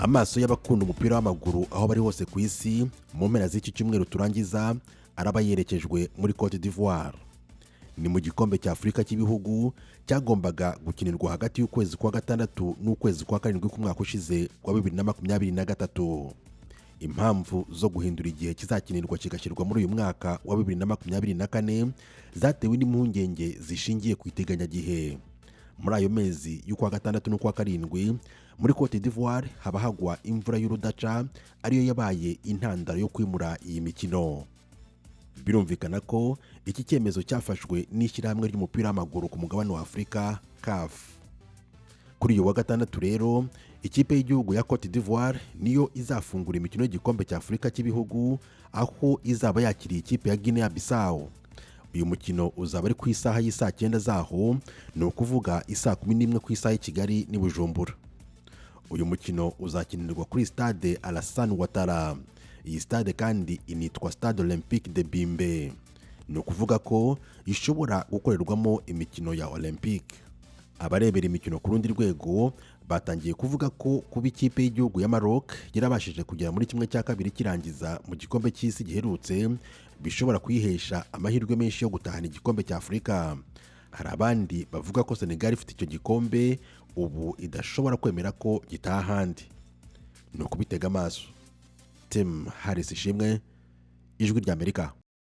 Amaso y'abakunda umupira w'amaguru aho bari hose ku isi, mu mpera z'iki cyumweru turangiza, araba yerekejwe muri Cote d'Ivoire. Ni mu gikombe cya Afurika cy'ibihugu cyagombaga gukinirwa hagati y'ukwezi kwa gatandatu n'ukwezi kwa karindwi k'umwaka ushize wa 2023. Impamvu zo guhindura igihe kizakinirwa kigashyirwa muri uyu mwaka wa 2024 zatewe n'impungenge zishingiye ku iteganyagihe. Muri ayo mezi y'ukwa gatandatu n'ukwa karindwi, muri Cote d'Ivoire haba hagwa imvura y'urudaca, ariyo yabaye intandaro yo kwimura iyi mikino. Birumvikana ko iki cyemezo cyafashwe n'ishyirahamwe ry'umupira w'amaguru ku mugabane wa Afurika, CAF. Kuri uyu wa gatandatu rero, ikipe y'igihugu ya Cote d'Ivoire niyo izafungura imikino y'igikombe cya Afurika cy'ibihugu, aho izaba yakiriye ikipe ya Guinea Bissau. Uyu mukino uzaba ari ku isaha y'isaa 9 zaho, ni ukuvuga isaa 11 ku isaha y'i Kigali n'i Bujumbura. Uyu mukino uzakinirwa kuri Stade Alassane Ouattara. Iyi stade kandi initwa Stade Olympique de Bimbe, ni ukuvuga ko ishobora gukorerwamo imikino ya Olympique. Abarebera imikino ku rundi rwego batangiye kuvuga ko kuba ikipe y'igihugu ya Maroc yarabashije kugera muri 1/2 kirangiza mu gikombe cy'isi giherutse bishobora kuyihesha amahirwe menshi yo gutahana igikombe cya Afurika. Hari abandi bavuga ko Senegal ifite icyo gikombe ubu idashobora kwemera ko gitaha ahandi. Ni ukubitega amaso. Tim Harris Ishimwe, Ijwi ry'Amerika.